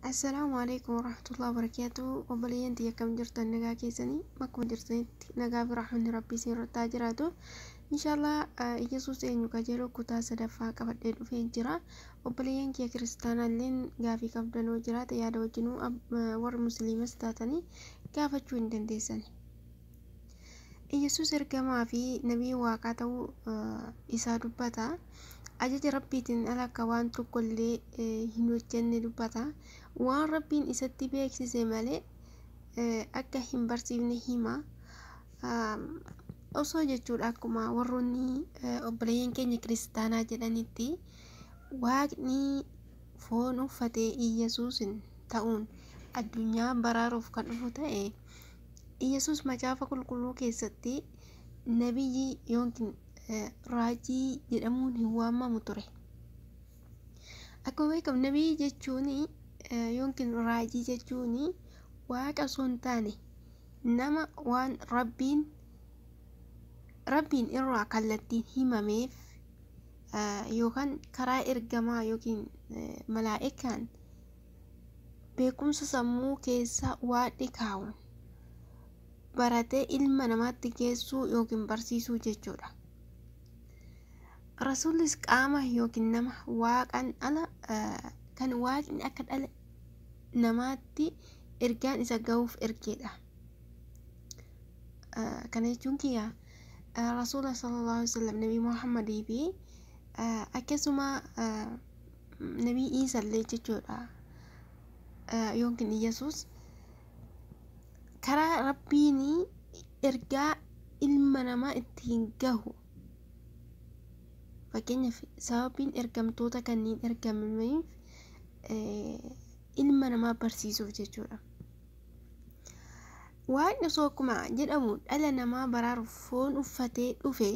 Assalaamu alaikum warahmatullahi wabarakatuh. Obboleeyyan tiyya, akkam jirtan? Nagaa keessanii? Bakkuma jirtanitti nagaa fi rahmanni Rabbii isin irratti haa jiraatu. Inshaallah, Iyyasuus eenyu ka jedhu kutaa sadaffaa qabadhee dhufee jira. Obboleeyyan kiyya kiristaanaalleen gaafii qabdanoo jiraate yaada wajjinuu, warri musliimas taatanii gaafachuu hin dandeessan. Iyyasuus ergamaa fi nabii Waaqaa ta'uu isaa dubbata. Ajaja Rabbiitiin ala akka waan tokkollee hin hojjenne dubbata. Waan Rabbiin isatti beeksise malee akka hin barsiifne hima. Osoo jechuudha, akkuma warroonni obboleeyyan keenya kiristaanaa jedhanitti, Waaqni foon uffatee Iyyasuusin ta'uun addunyaa baraaruuf kan dhufu ta'e, Iyyasuus Macaafa Qulqulluu keessatti nabiyyi yookiin raajii jedhamuun hin waamamu ture. Akkuma beekamu, nabiyyi jechuun yookiin raajii jechuun Waaqa osoo hin taane nama waan Rabbiin irraa kallattiin himameef yookaan karaa ergamaa yookiin malaa'ikaan beekumsa sammuu keessa Waaqni kaa'uun baratee ilma namaatti geessuu yookiin barsiisuu jechuudha. Rasuullis qaama yookiin nama Waaqaan ala kan Waaqni akka dhala namaatti ergaan isa gahuuf ergeedha. Kana jechuun kiyya, Rasuula sallallahu alaihi wasallam, Nabii Muhammadii fi akkasuma Nabii Iisa illee jechuudha, yookiin Iyyasuus karaa Rabbiin ergaa ilma namaa ittiin gahu. Fakkeenyaaf, sababiin ergamtoota kanneen ergamaniif ilma namaa barsiisuuf jechuudha. Waaqni osoo akkuma jedhamu dhala namaa baraaruuf foon uffatee dhufe,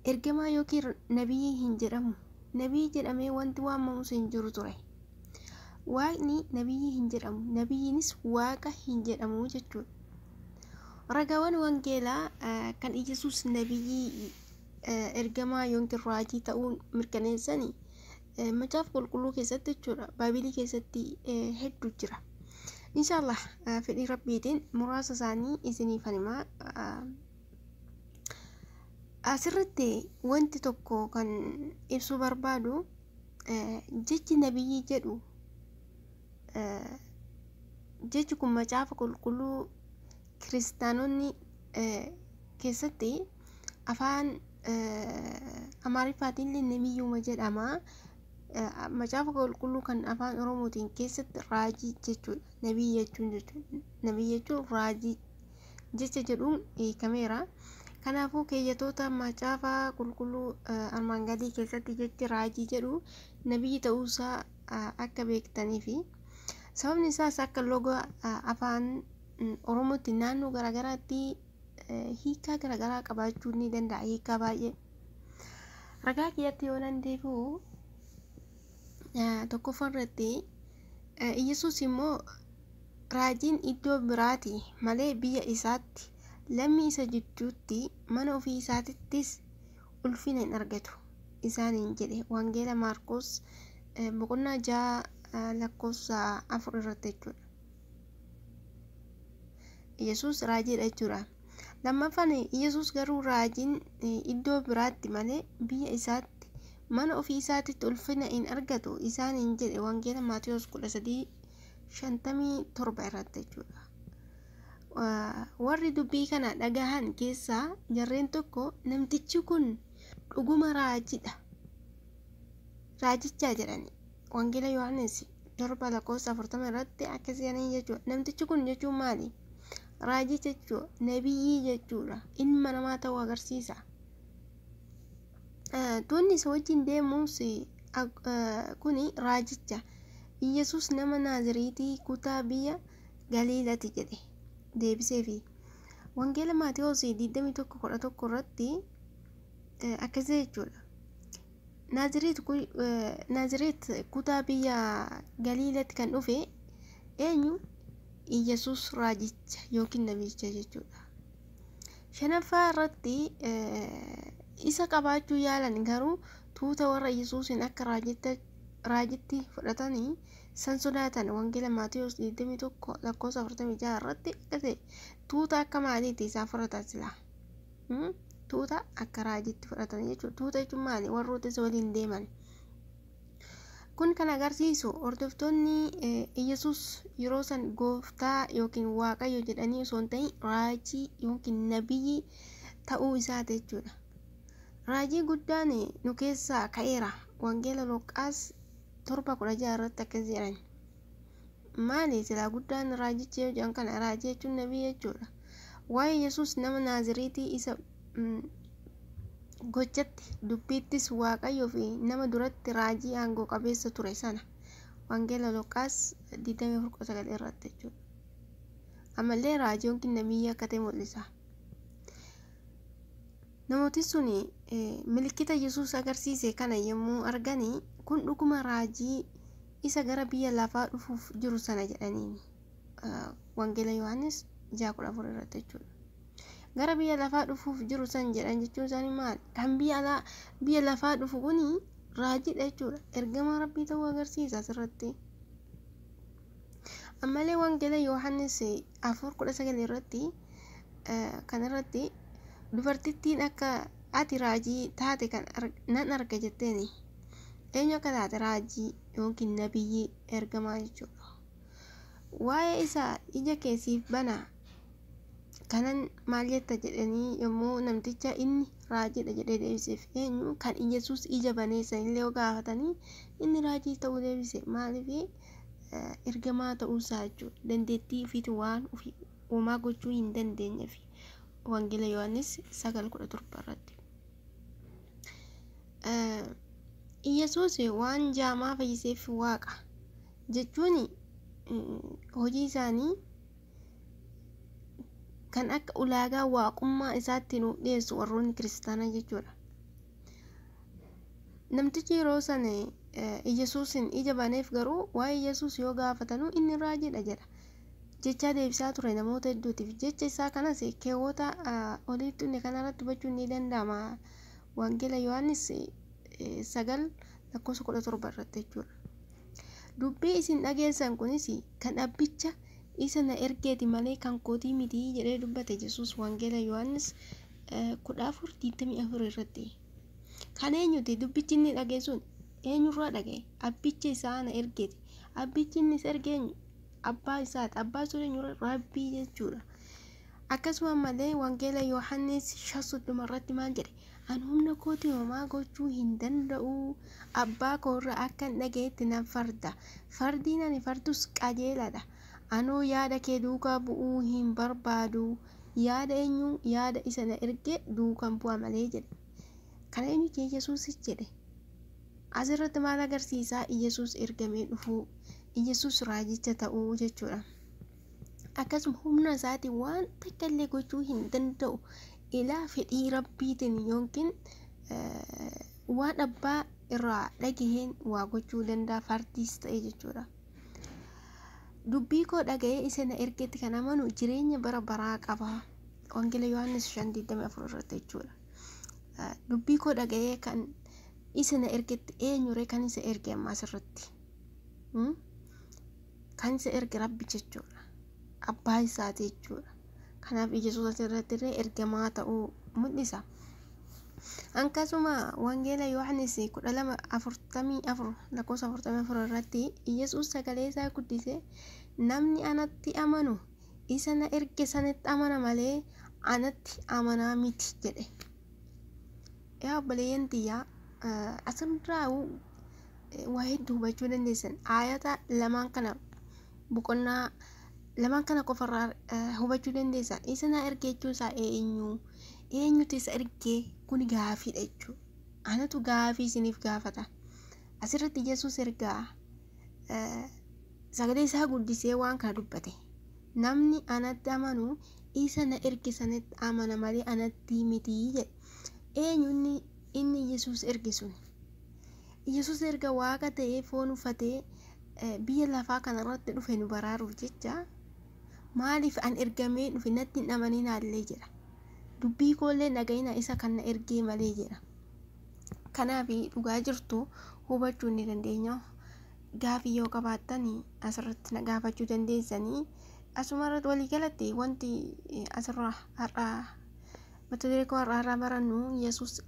ergamaa yookiin nabiyyi hin jedhamu. Nabiyyi jedhamee wanti waamamus hin jiru ture. Waaqni nabiyyi hin jedhamu. Nabiyyiinis Waaqa hin jedhamu jechuudha. Ragaawwan wangeelaa kan Iyyasuus nabiyyii, ergamaa yookiin raajii ta'uun mirkaneessanii Macaafa Qulqulluu keessatti jechuudha. Baabilii keessatti hedduu jira. Inshaallah, fedhii Rabbiitiin muraasa isaanii isiniif himaa. Asirratti wanti tokko kan ibsuu barbaadu, jechi nabiyyii jedhu, jechi kun Macaafa Qulqulluu kiristaanonni keessatti afaan Amaariffaatiin illee nabiyyuma jedhama. Macaafa Qulqulluu kan afaan Oromootiin keessatti raajii jechuudha. Nabii jechuun jechuudha. Nabii jechuun raajii jecha jedhuun hiikameera. Kanaafuu, keeyyatoota Macaafa Qulqulluu armaan gadii keessatti jechi raajii jedhu nabiyyi ta'uusaa akka beektanii fi sababni isaas akka loga afaan Oromootti naannoo garaagaraatti hiikaa garaagaraa qabaachuu ni danda'a, hiikaa baay'ee. Ragaa kiyyatti yoo nan deebi'u, tokkoffaa irratti, Iyyasuus immoo, "Raajiin iddoo biraati malee biyya isaatti, lammii isa jidduutti, mana ofii isaatittis ulfina hin argatu" isaaniin jedhe. Wangeela Maarqos boqonnaa 6 lakkoofsa 4 irratti jechuudha. Yesuus raajiidha jechuudha. Lammaffaan, Yesuus garuu, "Raajiin iddoo biraatti malee biyya isaatti, mana ofii isaatitti ulfina hin argatu" isaaniin jedhe. Wangeela Maatiyos 13:57 irratti jechuudha. Warri dubbii kana dhagahan keessaa jarreen tokko, "Namtichi kun dhuguma raajidha. Raajichaa" jedhani. Wangeela Yohaannis 7 lakkoofsa 40 irratti akkas jedhanii jechuudha. Namtichi kun jechuun maali? Raajicha jechuudha. Nabiyyii jechuudha. Ilma namaa ta'uu agarsiisa. Tuunni isa wajjin deemus kuni raajicha. Iyyasuus nama Naaziriitii kutaa biyya Galiilati jedhe deebiseefi. Wangeela Maatiyoos 21:11 irratti akkasii jechuudha. Naaziriit kutaa biyya Galiilatti kan dhufe eenyu? Iyyasuus raajicha yookiin nabicha jechuudha. Shanaffaa irratti, isa qabaachuu yaalan, garuu tuuta warra Yesuusin akka raajitti fudhatanii san sodaatan. Wangeela Maatiyuus 21 lakkoofsa 46 irratti akka ta'e tuuta akka maaliitti isaan fudhatan silaa? Tuuta akka raajitti fudhatan jechuudha. Tuuta jechuun maali? Warroota isa waliin deeman. Kun kan agarsiisu hordoftoonni Iyyasuus yeroo san gooftaa yookiin waaqayyo jedhanii osoo hin ta'in raajii yookiin nabiyyi ta'uu isaati jechuudha. Raajii guddaan nu keessaa ka'eera. Wangeela Luqaas 7:16 irratti akkas jedhan. Maali silaa guddaan raajicha yoo jedhan kana raajii jechuun nabii jechuudha. Waa'ee Yesuus nama Naaziriitii isa gochatti dubbiittis waaqayyoo fi nama duratti raajii aangoo qabeessa ture sana. Wangeela Luqaas 24:9 irratti jechuudha. Ammallee raajii yookiin nabiyyi akka ta'e mul'isa. Namooti sun milikita Yesuus agarsiise kana yommuu arganii kun dhuguma raajii isa gara biyya lafaa dhufuuf jiru sana jedhaniini. Wangeela Yohaannis 6:14 irratti jechuudha. Gara biyya lafaa dhufuuf jiru san jedhan jechuun isaanii maali? Kan biyya lafaa dhufu kuni raajiidha jechuudha. Ergamaa Rabbii ta'uu agarsiisa asirratti. Ammallee Wangeela Yohaannis 4:19 irratti kanarratti dubartittiin akka ati raajii taate kan nan arga jetteeni. Eenyu akka taate raajii yookiin nabiyyi ergamaa jechuudha. Waa'ee isaa ija kee siif bana kanan maal jetta jedhanii yommuu namticha inni raajiidha jedhee deebiseef eenyu kan Iyyasuus ija banee sanillee yoo gaafatanii inni raajii ta'uu deebise. Maaliif ergamaa ta'uusaa jechuudha. Dandeettii ofiitiin waan ofii uumaa gochuu hin dandeenyeef. Wangeela Yohaannis 9:17 irratti. Iyyasuus waan jaamaa fayyiseef waaqa jechuun hojii isaanii kan akka ulaagaa waaqummaa isaatti nuuf dhiyeessu warroonni kiristaanaa jechuudha. Namtichi yeroo sana Iyyasuusin ija baneef garuu waa'ee Iyyasuus yoo gaafatanuu inni raajiidha jedha. Jechaa deebisaa ture namoota hedduutiif. Jecha isaa kanas keewwata oliitti inni kanarratti hubachuun ni danda'ama. Wangeela Yohaannis 9 lakkoofsa 17 irratti jechuudha. Dubbii isin dhageessan kunis kan abbicha isa na ergeeti malee kan kootii miti jedhee dubbate Yesuus Wangeela Yohaannis 14:24 irratti. Kan eenyuti dubbichi inni dhageessuun eenyurraa dhagaye? Abbicha isaa na ergeeti. Abbichi inni isa erge eenyu? Abbaa isaati. Abbaa sun eenyurra? Rabbii jechuudha. Akkasuma malee Wangeela Yohaannis 5:30 irratti maal jedhe? Ani humna kootii homaa gochuu hin danda'u. Abbaa koorraa akka hin dhagayetti nan farda. Fardiin ani fardus qajeeladha. Anoo yaada kee duukaa bu'uu hin barbaadu. Yaada eenyu? Yaada isa na erge duukaan bu'a malee jedhe. Kana eenyu jee? Yesuusis jedhe. Asirratti maal agarsiisaa? Iyyasuus ergamee dhufuu, Iyyasuus raajicha ta'uu jechuudha. Akkasuma humna isaatiin waan takka illee gochuu hin danda'u. Ilaa fedhii Rabbiitiin yookiin waan abbaa irraa dhagaheen waa gochuu danda'a fardiis ta'e jechuudha. Dubbii koo dhaga'ee isa na ergetti kan amanu jireenya bara baraa qaba. Wangeela Yohaannis 5:24 irratti jechuudha. Dubbii koo dhaga'ee kan isa na ergetti eenyure kan isa erge amma asirratti? Kan isa erge Rabbi jechuudha. Abbaa isaati jechuudha. Kanaaf Iyyasuus asirratti illee ergamaa ta'uu mul'isa. Akkasuma Wangeela Yohaannis 12:44 lakkoofsa 44 irratti Iyyasuus sagalee isaa guddisee namni anatti amanu isa na erge sanatti amana malee anatti amanaa miti jedhe. Yaa obboleeyyan tiyyaa asirraa waa hedduu hubachuu dandeessan. Aayata lamaan kana boqonnaa lamaan kana qofarraa hubachuu dandeessan. Isa na erge jechuun isaa eenyu? Eenyutu isa ergee? Kun gaafiidha jechuudha. Anatu gaafii isiniif gaafata. Asirratti Yesuus ergaa sagalee isaa guddisee waan kana dubbate. Namni anatti amanu isa na erge sanatti amana malee anatti miti jedhe. Eenyu inni Yesuus erge sun? Yesuus erga waaqa ta'ee foon uffatee biyya lafaa kanarratti dhufe nu baraaruuf jecha maaliif an ergamee dhufe natti hin amaninaallee jedha. Dubbii koollee dhaga'ina isa kan na ergee malee jedha. Kanaaf dhugaa jirtu hubachuu ni dandeenya. Gaafii yoo qabaattan asirratti na gaafachuu dandeessanii. Asuma irratti walii galatti wanti asirraa har'aa mata duree koo har'aa irraa barannu Yesuus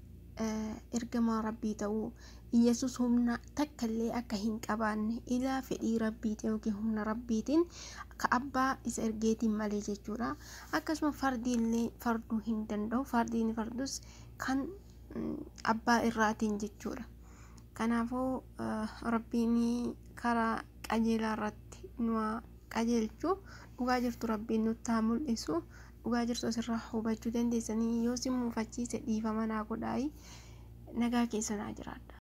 ergamaa Rabbii ta'uu, Yesuus humna takka illee akka hin qabaanne ilaa fedhii Rabbiitiin yookiin humna Rabbiitiin ka abbaa isa ergeetiin malee jechuudha. Akkasuma fardii illee farduu hin danda'u. Fardiin fardus kan abbaa irraatiin jechuudha. Kanaafuu Rabbiin karaa qajeelaa irratti nu haa qajeelchu. Dhugaa jirtu Rabbiin nutti haa mul'isu. Dhugaa jirtu asirraa hubachuu dandeessanii. Yoo isin muufachiise dhiifama naa godhaayi. Nagaa keessa naa jiraadha.